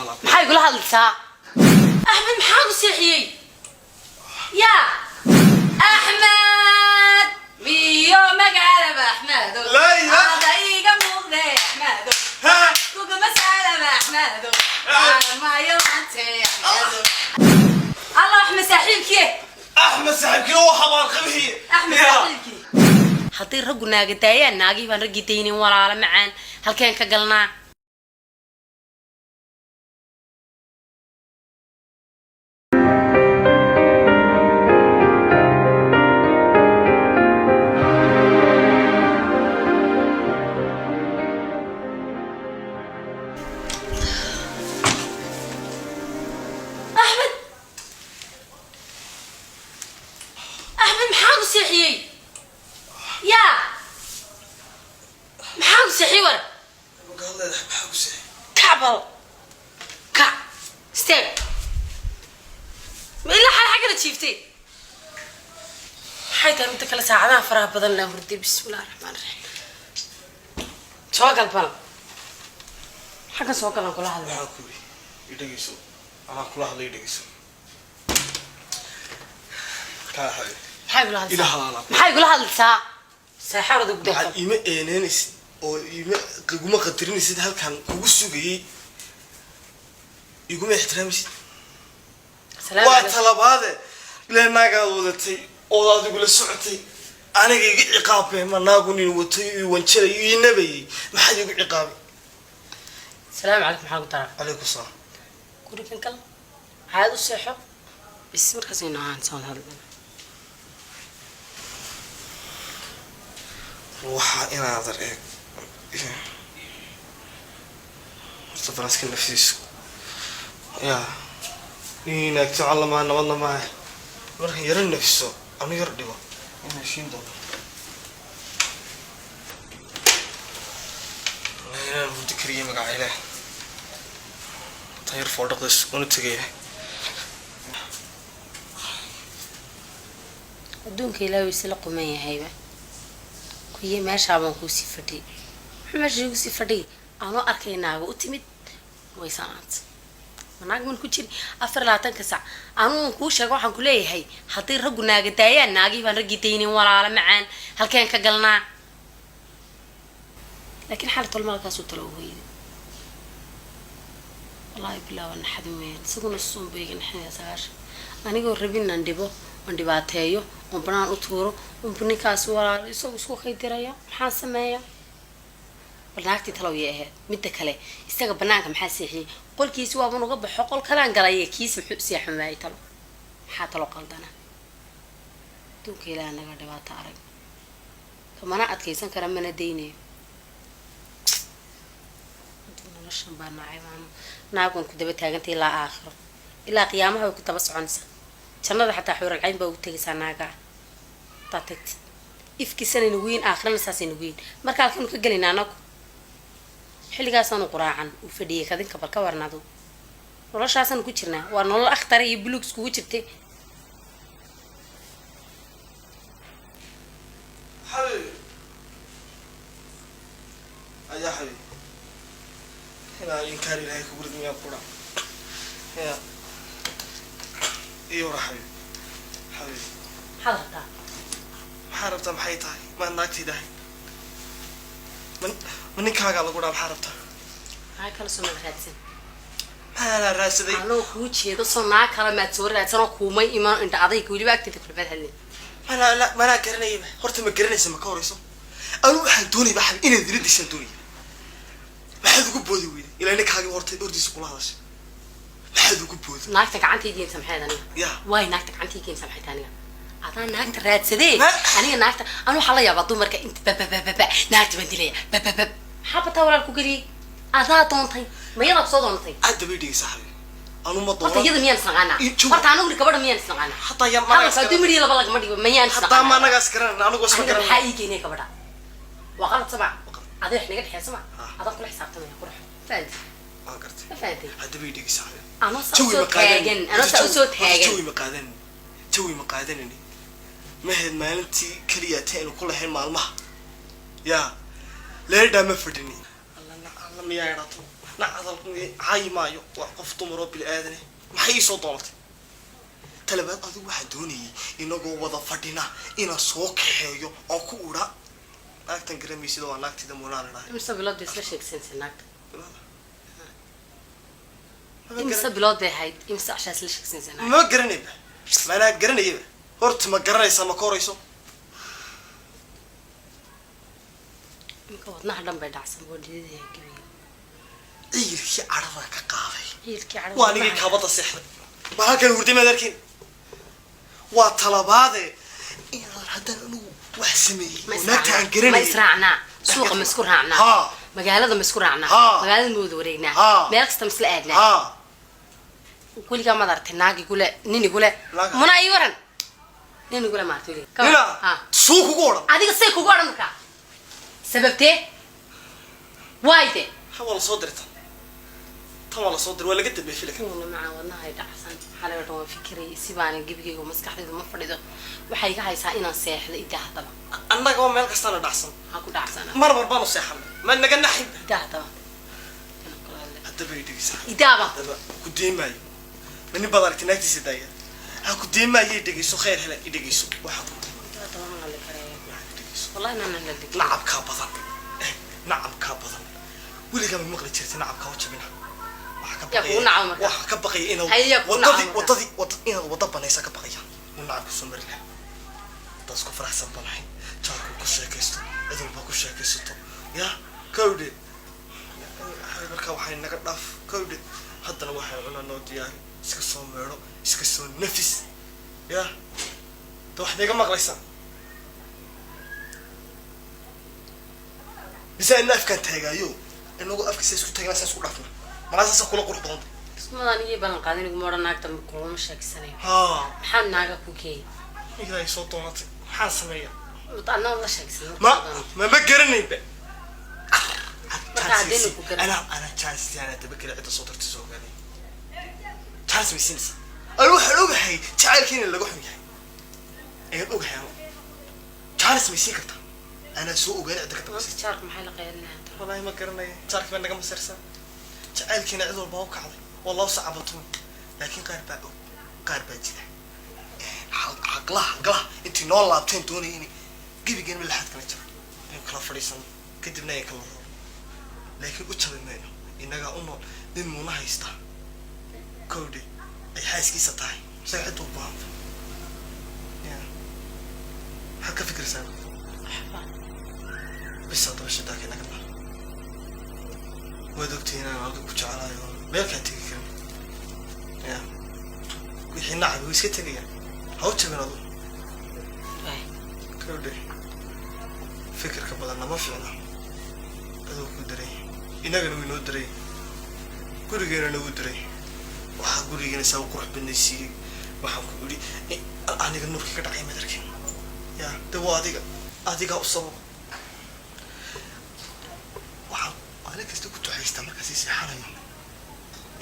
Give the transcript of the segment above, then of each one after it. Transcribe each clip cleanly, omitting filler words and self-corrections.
Maxay kula hadlaysaa? Axmed, maxaa ku seexiyey? Yaa Axmed, miyo magaalaba Axmedo? Laa ilaaha. Ada iiga muuqde Axmedo. Ha! Kuguma saalama Axmedo, maayo maante Axmedo. Allah, Axmed saaxiibkiye. Axmed saaxiibkii oo xabaar qabihiye. Axmed saaxiibkii, hadday raggu naaga daayaan, naagihii baan raggii daynin. Walaala macaan, halkeen ka galnaa? Axmed, Axmed, maxaa ku seexiyey? Yaa, maxaa ku seexiyey? War. Magaalada maxaa ku seexay? Kac bal, kac, istaag. Ma ilaa xal xaggana jiiftay? Maxay tahay inta kale saacadaha faraha badan laa hurday? Bismillahi raxmaan raxiim. Soo gal bal, xaggan soo galan, kula hadlay. Maxaa ku yidhi? I dhegeyso, anaa kula hadlay, i dhegeyso. Kaa xabiib. Maxay kula hadlaysaa? Ila hadalaa. Maxay kula hadlaysaa? Seexarada gudaha. Waxaad iima eeneynaysid oo iima iguma qadarinaysid halkan kugu sugayay, iguma ixtiraamaysid. Salaam waa calaykum. Talabaade, ilaa naagaad wadatay ood adigula socotay, aniga iga ciqaabee. Ma naagu nin watay ii wanjalay ii nabayay, maxaad igu ciqaabay? Salaamu calaykum. Maxaa ku daraa? Calaykum salaam. Gurigan gal, caad u seexo bis, markaas aynu ahaan soo hadlana. Waxaa inaadan eeg horta balaska naftiisu yaa nin naagto callamaa nabadna maaha. Markan yaro nafiso, anu yar dhigo in heshiin doono. Wallahi inaan hurdo kariye, magaca ilaah, tan yar foodhaqdays una tegaya. Adduunka ilaahay isla quman yahayba kuye. Meeshaabaan kuusii fadhiyay. Muxuu meesha igu sii fadhiyay? Aanoo arkay naaga u timid waysanaanta. Ma naag man ku jiri 24-ka sac? Anuun kuu sheego, waxaan ku leeyahay, hadday raggu naaga daayaan, naagihii baan raggii daynin. Walaala macaan, halkeen ka galnaa? Laakiin xal tolmaalkaasuu talo u hoyday. Wallaahi bilaa waa naxadin weeyaan. Isaguna suun buu iga naxinaya 90. Anigoo rabin inaan dhibo oon dhibaateeyo oon banaan u tuuro unbu ninkaas walaalo isagu isku kaydiraya. Maxaan sameeya bal? Naagtii talow yay ahayd? Midda kale, isaga banaanka maxaa seexiyey? Qolkiisi waaban uga baxo, qol kalaan galaya. Kiis muxuu seexan waayey? Talo maxaa talo qaldana? Adduunka ilaah naga dhibaato arag, kamana adkaysan kara, mana daynayo. Noloshan baa nacay maamo. Naagun ku daba taagantay ilaa aakhiro, ilaa qiyaamaha way ku daba soconaysaa. Jannada xataa xuural cayn baa ugu tegaysaa naagaa hadaa tagtid. Ifkiisanayna weyn, aakhirana saasayna weyn. Marka halkanu ka gelayna anagu xilligaasaanu quraacan uu fadhiyay kadinka. Bal ka warnado, noloshaasaanu ku jirnaa. Waa nolol akhtara iyo buluug iskugu jirtay. Xabiib, ayaa xabiib, inaa inkaar ilaahay kugu rid miyaa kudha ya iyo wara. Xabiib, xabiib. Maxaad rabtaa? Maxaa rabtaa? Maxay tahay? Maad naagtayda ahayn? Ma ninkaagaa lagu dhaa? Maxaa rabtaa? Maxaa kala soo maad raadsan? Maxaa raadsaday? Anoo kuu jeedo, soo naa kale maad soo raadsanoo kuumay iman indha adayga weliba agteeda kulbaad hadlin. Manaa garanayaba horta. Ma garanaysa? Ma ka horeyso? Anu waxaan doonayba xabiib inaad dila dishaan doonaya. Maxaad ugu boodi weyday? Ilaa ninkaagii horta hordiisa kula hadashay, maxaad ugu boodi? Naagta gacantay geensa maxay aniga? Ya. Waay, naagta gacantay geensa maxay aniga? Adaa naagta raadsadee. Ma- Aniga naagta anu waxaa la yaabaa dumarka inta bababababa naagta baan dilaya bababab. Maxaa bataa walaal ku geliyey? Adaa doontay, mayadaa kusoo doontay. Hadda bay dhigaysaa xabiib, anu ma Horta doonan. iyada miyaan isnaqaanaa? Ii, Horta anigu gabadha miyaan isnaqaanaa? Hataa ya Hadalka haddii midhiyo laba lagama dhigo, miyaan hataa ma isnaqaanaa? anagaas garanayna, anigu isma Aniga maxaa garanayna. ii keenaya gabadha? Waa qalad sama aday wax naga dhexeeya sama. Ah. Adaan kula xisaabtamaya qurux, fahanti? Waan gartay. Ma fahantay? Hadda bay dhigaysaa xabiib. Anoo saa Jawi usoo ma qaadanayni. taagan, anoo saa usoo Horta taagan. Jawi ma qaadanayni, jawi ma qaadanayni. Maheed maalintii keliya ta aynu ku lahayn maalmaha yaa leedhaa ma fadhini. Alla alla, miyaa idhato? Nacdal caayi maayo, waa qof dumar oo bini aadane. Maxay ii soo doonatay? Talabaad, adigu waxaan doonayay inagoo wada fadhina inaan soo kaxeeyo oo ku udha naagtan garamaysid, waa naagtida Munaa la dhahay. Imise bilood bay isla sheegsanaysa naagta? Imise bilood bay ahayd? Imise cashaa isla sheegsanaysa naagta? Ma garanayba, manaa garanayaba. Horta ma garanaysaa? Ma ka horayso? Imika wadnaha dhan bay dhacsan boo dhididaya gebiga. Ciilkii cadhada ka qaaday. Ciilkii cadhada. Waa anigii kaabada seexday, waa halkan hurday, maad arkin. Waa talabaade, inaan haddaan anigu wax sameeyey Ma oo naagta aan israacnaa? Ma garanayay. israacnaa? Suuqa ma isku raacnaa? Haa. Magaalada ma isku raacnaa? Haa. Magaalada ma wada wareegnaa? Haa. Meel kasta ma isla aadnaa? Haa. Weligaa maad aragtay naag igule, nin igule? Naaga. Muna ii waran, nin igule maartay weliga. Nina. Ha. Suu kugu odhan. Adiga say kugu odhan markaa, sababtee waayde? Ha, waa lasoo diray tan, tan waa lasoo diray, waa laga dambeeyey filika. Uuna macaa wadnaha ay dhacsan, xalay oo dhan waan fikirayay, si baanan gebigayga maskaxdaydu ma fadhido. Waxay iga haysaa inaan seexdo. Idaa haddaba. Annaga oo meel kastaana dhacsan. Maxaa ku dhacsana? Mar mar baanu seexanay, ma naga naxin. Idaa haddaba. Inaan kula hadlay. Haddaba i dhegeysa. Idaaba. Haddaba ku deyn maayo. Ma nin baad aragtay naagtiisa daaya? Ha, ku deyn maayo, i dhegeyso. Khayr hele, i dhegeyso. Waxaa ku Idaa haddaba ma hadli karaya. Waxaa i dhegeyso. Wallahi inaan hadli karin. Nacabkaa badan. Nacabkaa badan. Weligaa ma maqli jirtay nacabkaa u jabina? Waxaa ka Yaa kugu nacaba marka? Waxaa ka baqaya inaad Haye, yaa kugu wadadii nacaba marka? wadadii wada inaad wada banaysa ka baqaya. Uu nacabka soo mari lahaa taas ku faraxsan banahay, jaarku ku sheekaysto, cid walba ku sheekaysato. Ya kawdhe, marka waxay naga dhaaf kawdhe. Haddana waxay cunaa noo diyaari, iska soo meedho, iska soo nafis. Ya da waxaad iga maqlaysaa mise ina afkaan taagaayo, inagu afka sa isku taagna, sa isku dhaafna, malaa saasa kula qurux badanta. Ismadaan ii ballan qaadin, iguma odhan naagta kulama sheegsanayo. Haa. Maxaa naaga ku geeyay? Iyadaa ay soo doonatay, maxaan sameeya? Anaa la sheegsan. Ma ma garanaynba. Marka haddayna ku garan- Anaa chance anaa daba kale cidda soo dartay soo ogaanay. Chance may siinaysaa? Anu waxaan ogahay jacaylkiina laga xun yahay ayaan ogahay. Anu chance may siin kartaa? Anaa soo ogaanay cidda ka dambaysa. Maanta jaarka maxay la qaylinaya? Wallaahi ma garanaya. Jaarkii baa naga masirsan. Jacaylkiina cid walba u kacday oo loo sacabatuun, laakiin qaar baa og, qaar baa jira xaqlaha xaqlaha intii noo laabteen doonaya inay gebigeen malaxaad kala jiro, inay kala fadhiisano, kadibna ay kala roro. Laakiin u jabi mayno, innagaa u nool. Nin muuna haysta kowdhe ay xaaskiisa tahay, isaga cid u baahanta ya. Maxaad ka fikiraysaa? Waxba. Bis haddaba shadaaka inaga maa. Waad ogtahay inaan adigu ku jecelahay oo meel kaa tegi karin. Ya wixii nacab way iska tegayaan, ha u jabin adu. Waay. Kowdhe, fikirka badan nama fiicna. Aduu ku daray, inagana wuu inoo daray, gurigeena wuu daray. Waxaa gurigeena saa u qurux badnaysiiyey, waxaan ku idhi aniga nuurkii ka dhacay madarkeen. Ya de waa adiga, adigaa u sababa. Waxaan maalin kasta ku ducaystaa markaa sii seexanayo,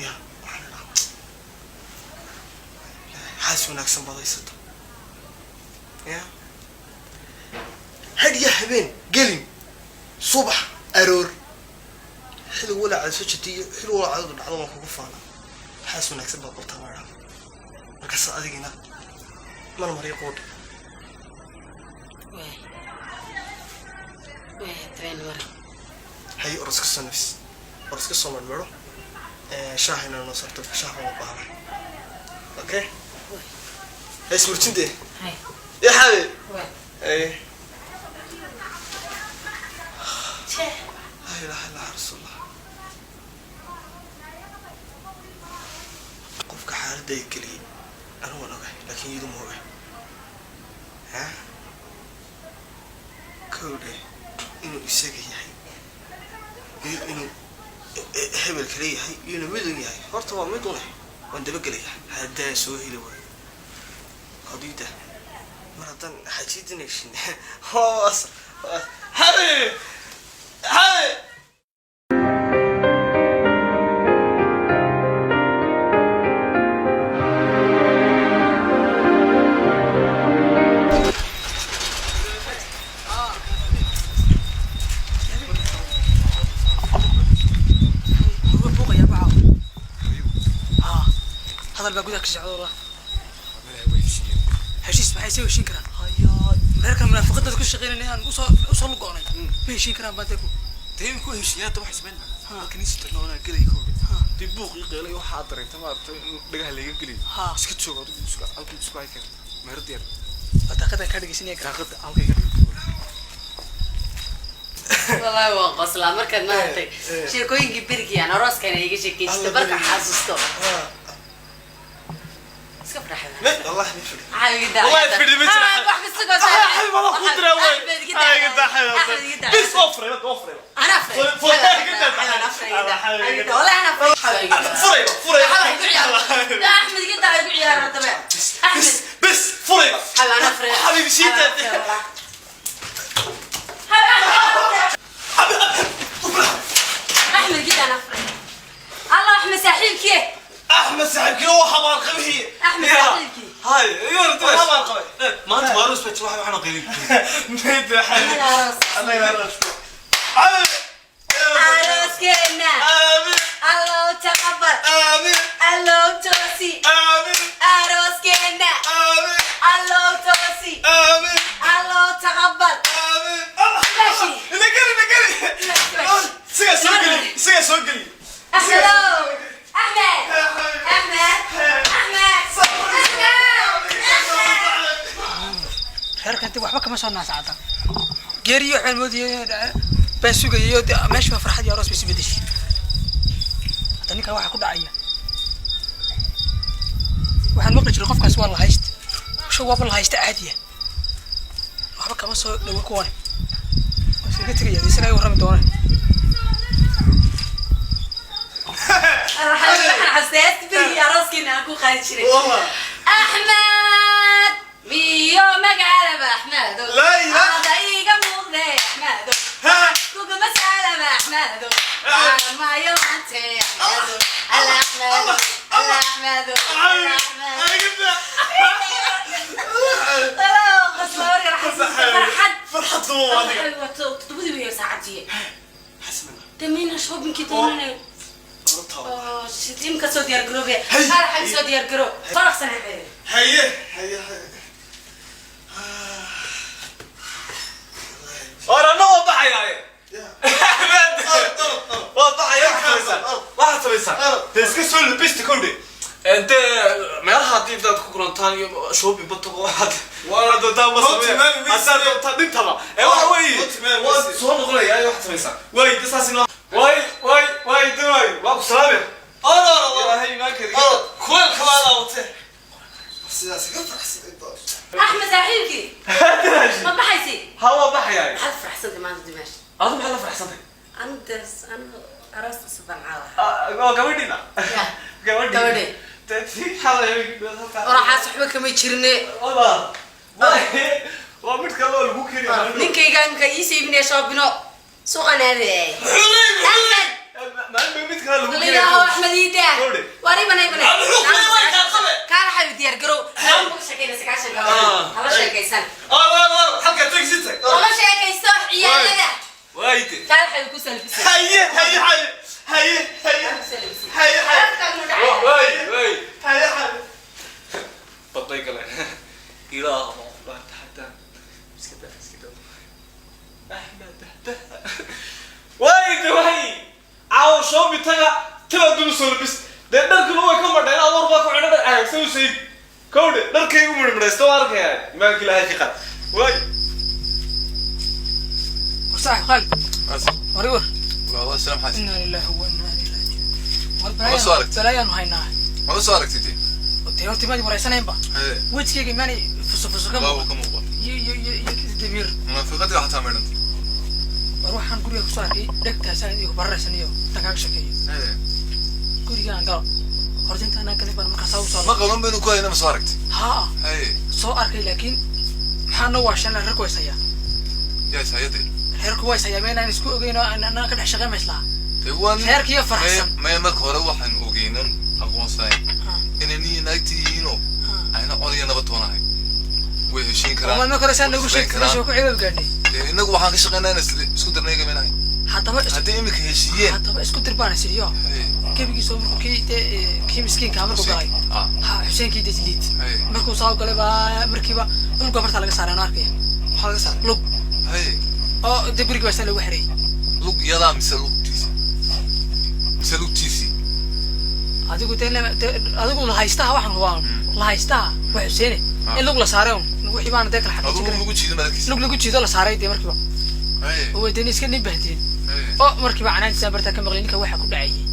ya waxaan idhaa xaas wanaagsan baad haysato. Ya hadhiya habeen gelin, subax aroor, xilli walaacaad soo jetay iyo xilli walaacadadu dhacdo, waan kugu faanaa. Xaas wanaagsan baad qabtaa baa idhaa. Markaas adigina mana mariyo quudha. Waay, waay, habeen mare. Hay, or iska soo nafis, or iska soo marmaro, shaahina noo saarto. Shaah baan u baahnay. Okay, hay ismurjinte. Hay. Ya xabi. Waay. Hey. Jee. Laa ilaaha illaa rasuulullah. Qofka xaaladda ay geliyey anigu waan ogahay, laakiin iyadu ma ogahay. Ha, kowdhe, inuu isaga yahay iyo inuu hebel kale yahay iyo inuu midun yahay, horta waa mid une. Waan dabagelayaa haddaan soo heli waayo hadiida. Mar haddaan xajiidinaysin hoos. Xabiib, xabiib. Hadal baa gudaha ka socda wallah. Malaha way heshiiyeen. Heshiis maxay soo heshiin karaan? Hayaa. Reerkan munaafiqadooda ku shaqeynayna aan usoo usoo lugoonay ma heshiin karaan baan deku. Dee imika way heshiiyeen, hadda waxay samayn halkan isu tagno anaa gelay kowdhe. Dee buuq ii qeylay waxaa dareenta maaragtay in dhagaha layga geliyo. Iska joogo adigu, isku halkii isku hay keen meherad yar. Waa daaqadan kaa dhegeysanaya kara. Daaqada halkay ka dhigay. Wallaahi waan qoslaa markaad maaragtay sheekooyinkii berigii aan arooskana iga sheekeysata marka xasuusto iska farxad. والله ما في. Maxaa iga daa? والله في اللي مثل. Ah, wax kasta goos. حبيبي والله خضرة وين. Axmed iga daa. Axmed iga daa. بس وفري وفري. أنا أفرق. فري. أنا أفرق. والله أنا أفرق. فري فري. لا أحمد iga daa, igu ciyaar haddaba. Axmed. بس بس فري. حبيبي أنا أفرق. حبيبي شيت. أحمد iga daa، أنا أفرق. الله أحمد saaxiibkii. احمد صاحبك هو حمار قبي. أحمد saaxiibkii. Hay iyo هو حمار قبي. Maanta waa aroos baa jira, waxaan qeylin. ميت يا حبيبي. أنا aroos. الله يبارك. Arooskeena. امين. Allow taqabbal. امين. Allow toosi. امين. Arooskeena. امين. Allow toosi. امين. Allow taqabbal. امين. ماشي. نقري نقري. سيا سوقلي سيا سوقلي. أحمد أحمد أحمد أحمد أحمد. Reerkan dib waxba kama soo naasacada geeriyo waxaan moodayay baan sugayayo dee meesha baa farxad iyo aroos bay isu bedeshay. Hadda ninkan waxaa ku dhacaya waxaan maqli jiray qofkaas waa la haysta sho waaba la haysta caadiya waxba kama soo dhawo kuwane waa iskaga tegaya isagaa i warrami doonaan. Waxaan xasuustaa berigii arooskiina aan ku qaadi jiray. والله. Axmed miyo magaalaba Axmedo. لا إله. Ada iiga muuqde Axmedo. ها. Kuguma saalama Axmedo. Maayo maante Axmedo. Alla Axmedo. Alla Axmedo. Alla Axmedo. Farxad. فرحة هذيك. Todobadii weeye saacadii. حسنا. Damiina shoppingkii doonanayo. قرطها. Imka soo diyaar garoobe. Hey. Faraxa soo diyaar garoob. Faraxsan xeer. هيا هيا هيا. War anna waa baxayaaye. يا. Axmed waa baxaya, waxaad samaysaa waxaad samaysaa Arab. Dee iska soo labista kowdhe dee meelaha haddii intaad ku kulantaan iyo shopping ba tago waxaad waa doontaa ma Noo sameeya tilmaami maysid. haddaad doontaa dhintaba ee waxa weeye Noo tilmaami waan maysid. soo noqonayaa waxaad samaysaa waay de saas inoo waay waay waay de waay waa ku salaame. أنا أنا Ilaahay imaankeeda. أنا كل كمان أوتي. sidaas iga faraxsan. Axmed saaxiibkii. Ma baxaysi? Ha, waa baxayaa. Maxaad faraxsantay maanta dimaash? Adu maxaad la faraxsantay? Anu des anu aroos cusub baan caawa. Waa gabadhiina. Ya. Gabadhii. Gabadhii. Dee tii xalay halkaa. Oraxaas waxba kama jirne. Oba. Waa mid kale oo lagu keenayo. Ninkayga imka ii siibinaya shoppingo. Suuqan aadayay. Axmed. Maalin mid kale lagu Ilaahow Axmed ii daa. Gabadhi. Waar imanay imanay. Axmed, wuxuu ku leeyahay qabe. Kaala xabi diyaar garow. Hala ku sheekayna sagaashan gabadh. Hala sheekaysan. أنا أنا halka tagsi tag. Hala sheekaysto ciyaalada. Waayde. Kaala xabi ku salbisay. هيا هيا هيا هيا هيا هيا هيا. Waay waay. هيا هيا. Baday galeen. Ilaah baa taxataa. Iska daa iska daa. Axmed dah. Waayde waay. Caawa shopping taga tila dul soo labis. Dee dharkuna way ka madheen awoor baa ku xidhan dhar aagsan u sayid. Kowdhe dharkaygu midhmidhaysto waa arkayaa. Imaanka Ilaahay ka qaad. Waay. War saaxib Khaalid, war war. والله السلام حسن. Inaa lillahi wa inaa ilaihi raajicuun. War Ma soo aragtay? balaayaanu haynaa. ما soo aragtid? Dee horta maadi waraysanaynba. Hee. Wejigayga imaanay fusu fusu ka Waa muuqda ka muuqda. iyo damiir. Munaafiqadii xataa meedhanta. War waxaan guriga kusoo arkay dhegtaasaan iyo bararaysan iyo intaan kaaga sheekeeyo. Hee. Guriga aan galo horta intaan aan galin baan markaasaa usoo Ma qaban baynu ku hayna ma soo aragtid? Haa. Hee. Soo arkay laakiin maxaa noo waashan reerku waysayaa. Yaa hayade. Reerku waysayaa meenaan isku ogeyn oo aan annaga ka dhex shaqeyn mayslaa. Dee waan Reerkiyo faraxsan. Maya, marka hore waxaan ogeynan aqoonsanayn inay nin naagti yihiinoo ayna codaya nabad toonahay way heshiin karaan. Oo marka hore saa noogu way sheegtay karaan. meesha ku ciidan gaadhnay. Dee innagu waxaan ka shaqeynaa inaan isku darnay gamaynahay Haddaba haddii imika heshiiyeen. Haddaba isku dir baan isiriyo. Hee. Gebigiisa markuu kii dee kii miskiinka markuu galay. Ah. Ha, Xuseenkii dee liid. Hey. Markuu saa u galay baa markiiba lugga bartaa laga saaray, anoo arkaya. Maxaa laga saaray? Lug. Haye. Oo dee guriga baa saa loogu xereeyey. Lug yadaa mise lugtiisa, mise lugtiisii? Adigu dee dee adigu la haystaha, waxaan hubaa la haystaha waa Xuseene. Ah. In lug la saaray un wixii baana dee kala xaqiijin Adigu karin. lagu jiido madalkiisa. Lug lagu jiido la saaray dee markiiba. Haye. Oo dee iska nin bahdeen. Haye. Oo markiiba canaantiisa bartaa ka maqlay, ninka waxa ku dhacayay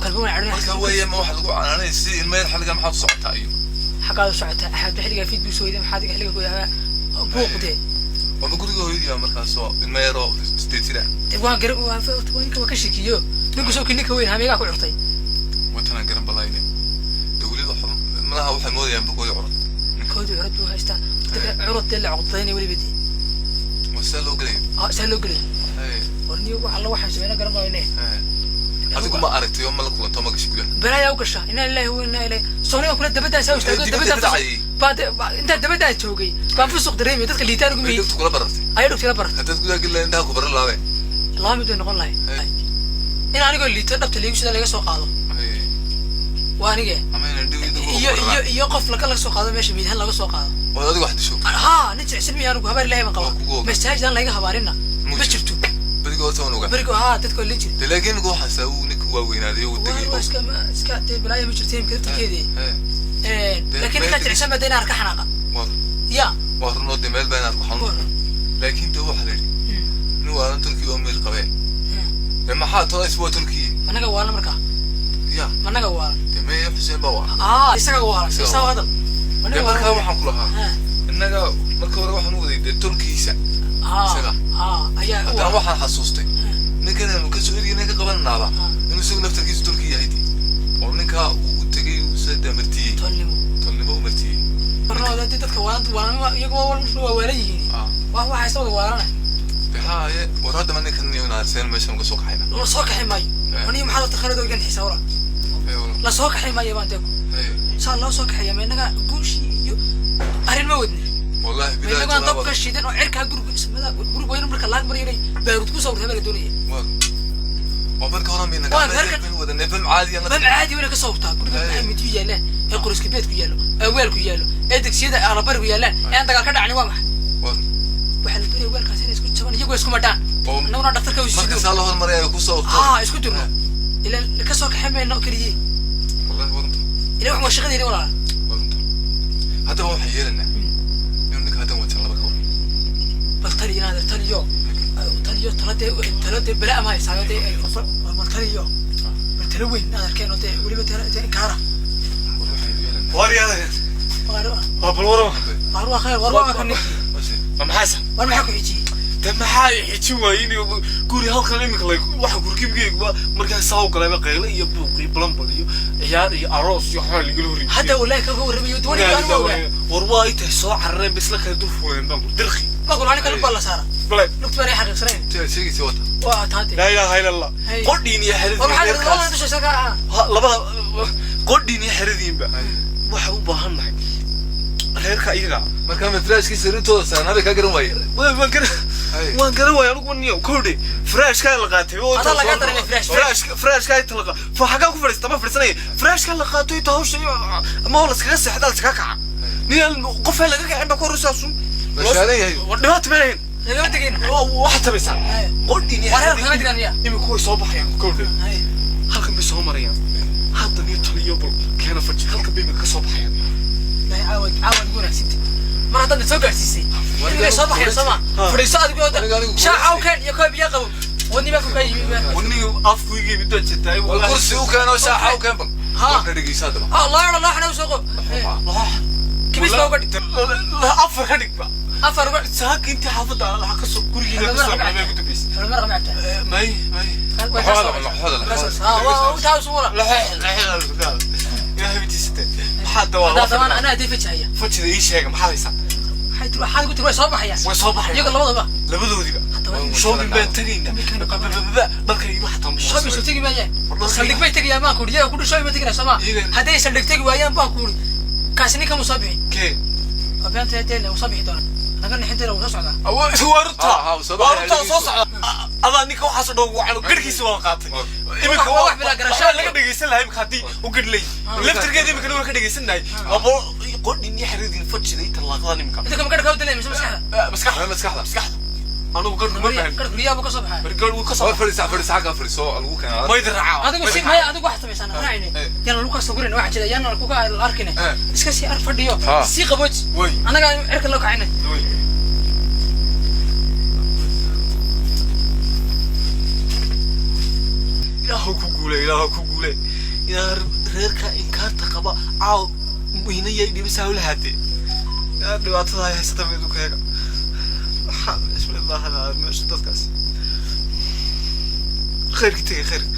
kalba waan cadhonay. Marka weeye, ma waxa lagu canaanay sidii ilmo yar xilliga maxaad u socotaa iyo Xaggaad u socotaa Axmed, xilligaa fiid buu soo weyday, maxaad iga xilliga ku buuq dee. Wama guriga hooyadii baa markaas oo ilmo yaroo 8 jir ah. Dee waan gara waan ninka waa ka shekiyo, ninku soo ninka weyn hameegaa ku curtay. Watanaan garan balayne dawlada malaha waxay moodayaan bokoodii curad. Koodii curad buu haystaa. Dadka curad dee la cuqdaynay weliba dee. Waa sidaa loo gelaya. Ah, saa loo gelay. Haye. War niyo, wax alla waxaan sameyna garan maayne. Haye, adigu ma aragtay oo ma la kulanto, ma gashay gudaha? Balaayaa u gashaa, inaa lillahi wa inaa ilayhi sooniga kule dabadaan saa istaago. Dibadda Dabadaan ka dhacayay. baa intaa dabadaan joogay baan fusuq dareemay, dadka liitaan ugu May miyid. dhegtu kula barartay. Ayaa dhugtila barartay. Haddaad gudaha geli lahayd indhaha ku baran laabeen. Laba mid bay noqon lahay: Haye. in anigoo liito dhabta liigu sida laga soo qaado. Haye. Waa anige. Ama inaan dhig Iyo iyo qof laga soo qaado meesha miidhan laga soo qaado. Oo adigu wax disho. Haa, nin jilicsan miya anigu? Habaar Ilaahay baan Waa kugu qabaa. ogaa. Masaajidaan layga habaarinna Muu ma jirto. jirto. Beriga horta waan ogaa. Berigo haa, dadka waa lin jiri. Dee laakiin imika waxaas uu ninka waa weynaaday oo uu tegay waa oo iska iska dee balaaya ma jirto imika laftirkeedii. Haye. Laakiin ninkaa jilicsan baa dee inaan arka xanaaqa. Waa ya. Waa run oo dee meel baa inaad ku xanuun, laakiin dee waxaa la yidhi nin waalan Turkiya oo meel qabee. Dee maxaa tola is waa Turkiya. Managa waalan markaa? Ya. Managa waalan? Dee mee, Xuseen baa waa. Aa, isaga waalan. Isaga isaga waalan. hadal. Dee Managa markaa waalan. waxaan ku lahaa innaga marka hore waxaan u waday dee turkiisa isaga. Haa, ayaa u Haddana waalan. waxaan xasuustay ninkan aanu kasoo ergeyna ka qabananaaba inuu isagu naftarkiisa Turki yahay dee, oo ninkaa uu u tegay uu sada martiyey. Tolnimo. Tolnimo u martiyey. Marnooda dee dadka waalan waalan iyagu waa waalan yihiin. Ah. Waa waxa isa wada waalana. Dee haaye, war haddaba ninkan iyo naarseen meeshan uga soo kaxayna. La soo kaxi maayo. Aniga maxaad horta khalad ogan xiisa wala. Haye walaal. La soo kaxi maayo baan deeku. Haye. Saa loo soo kaxeeya, ma innaga guushii iyo arrin ma wadne? Wallaahi Ma bilahi. innagaan dab ka shidan oo cirkaa guriga ismada guriga weynu marka laag maryo inay baaruud ku soo urtay baa la doonaya. Waa marka hore mayna Waa gacmaha wadanay bam caadi aan la bam caadi wayna ka soo urtaa guriga. Haye. Maxay midyu yaallaan ee qoriska beedku yaallo ee weelku yaallo ee degsiyada alabarigu yaallaan ee aan dagaal ka dhacni waa maxay? Waa Waxaa la doonaya weelkaas inay isku jaban iyagoo isku madhaan. Oo Annaguna dhaktarka u marka sido. saa la hormaray ay ku soo urto. Haa, isku dirno ilaa ka soo kaxay mayno keliye. Wallahi waa runta. Ilaa wax waa shaqadeeni walaal. Waa runta. Haddaba waxaan yeelanaa inuu ninka haddan wajan laba ka war. Bal taliyo naadir, taliyo, taliyo, taladee taladee bala ama haysaayo dee, bal taliyo, bal talo weyn naadarkeeno dee weliba tala dee inkaara. War waxaan yeelanaa. Waryaadagan. Waar. Waa bal warama. Waar waa khayr, waar waa ka ninkii. Wase. Waa maxaysa? Waar maxaa ku xijiyey? De maxaa i xijin waayey in guri halkan iminka la waxa gurgibgeyga markaa saa u galayba qayle iyo buuq iyo balambal iyo ciyaar iyo aroos iyo waxbaa lagala horreeyay. Hadda wallahi kaga warramayo waniga anigu ogaa. War waa intay soo carareen bisla kala dul fuuleen baan kur dirqi. Ma kula aniga lug baa la saara. Bale. Lugta baan ay xaqiiqsanayn. Tii sheegaysa wata. Waa taate. Laa ilaaha illa Allah. Hey. Qodhiin iyo War maxaa xeradiin. labada dusha isaga ah. Labada qodhiin iyo xeradiinba waxa u baahan nahay reerka iyaga. Marka ma firaashkii sariirtooda saarnaa bay kaa garan waayeen. Waan garan. Hey. Waan garan waaya anigu niyo kowdhe firaashkaa la qaatay oo Adaa lagaa dareemay firaash. Firaashkaa inta la qaa fa xaggaa ku fadhiista ma fadhiisanaya, firaashkaa la qaato inta hawsha iyo ama oo laskaga seexda laskaga kaca, nin qofaa laga kacin baa ku horeysaa sun. Ma shaalan yahay. War dhibaata ma lahayn. Lagama tegin. Waxaad tabaysaa Hey. qodhin iyo War reerka kama digaan miya? Imika way soo baxayaan kowdhe. Hay. Halkan bay soo marayaan hadda, niyo taliyo bal keena faji, halkan bay imika ka soo baxayaan. Ilaahay caawad caawad ugu wanaagsantay mar haddaad na soo gaarsiisay inay soo baxayaan soo ma fadhiiso adigu. Anigu shaaca u keen iyo koob biyo qabo wadni baa ku kaa yimi. Waniga afku iga yimid baa jirtaa. Wal kursi u keeno, shaaxa u keen bal. Ha. Warna dhegeysa haddaba. Ah, loo looxna u soo qob kibis baa uga dhig. Afar ka dhigba. Afar uga. Saaka intii xaafadda laxa kasoo gurigeeda kasoo baxay ugu dambeysay. Mar qamacta. May may. Ilaahay weydiisatee maxaa dawaa? Dabaan anaa adii fajahaya. Fajida ii sheega, maxaad haysaa? Waxay tiri, waxaad ku tiri way soo baxayaan. Way soo baxayaan. Iyaga labadaba. Labadoodiba shopping baan tegaynaa, dharka igu xataa. Shopping soo tegi maayaan, saldhig bay tegayaan baan kuuri. Iyaga kudhi shopping ma teginaa sooma? Hadday saldhig tegi waayaan baan kuuri, kaasi ninkan wuu soo bixi. Kee? Waa beenta deele, wuu soo bixi doonaa, naga nixinteena wuu soo socdaa. Waa runtaa, waa runtaa, soo socda. Adaa ninka waxaasoo dhan wacan garhkiisa waan qaatay. Iminka Wax- wax bilaa garasho. waxaa laga dhegeysan lahaa imika haddii u garh leeyahy laftirkeeda imikana waan ka dhegeysan lahay abo qodhin iyo xeradin fadhiday tallaaqdan imika. Idinka ma garhka u dilay mise maskaxda? Maskaxda. Maskaxda. Maskaxda anigu garhku ma fahmin. Garhku riyaa buu ka soo baxay. Garh wuu ka soo Waa fadhiisa, fadhiisa, xaggaa fadhiiso, lagu keenaa. Mayd raacaa. Adigu si maya, adigu waxaad samaysaan raacine, yaan lagu kala sawirin waxa jira, yaan lagu kala arkine, iska sii ar fadhiyo, sii qabooji. Way. Annaga cirka loo kacine. Way. Ilaahu ku guule, ilaahu ku guule, ilaa reerka inkaarta qaba caaw mayna yay dhibisaa ula haatee yaa dhibaatada ay haysata mid u keega. Waxaa isla maahan meesha dadkaas khayrka tegay khayrka.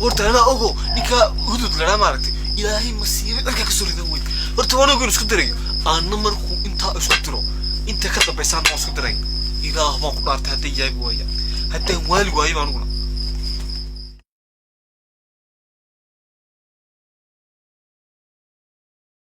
Horta anaa ogo ninka hudud lahaa maaragtay, ilaahay masiibo cirka ka soo ridan wey. Horta waan ogo inuu isku dirayo, aana markuu intaa isku diro inta ka dambaysaan waan isku diray. Ilaah baan ku dhaartay, hadday yaabi waaya, haddaan waali waayo baan aniguna.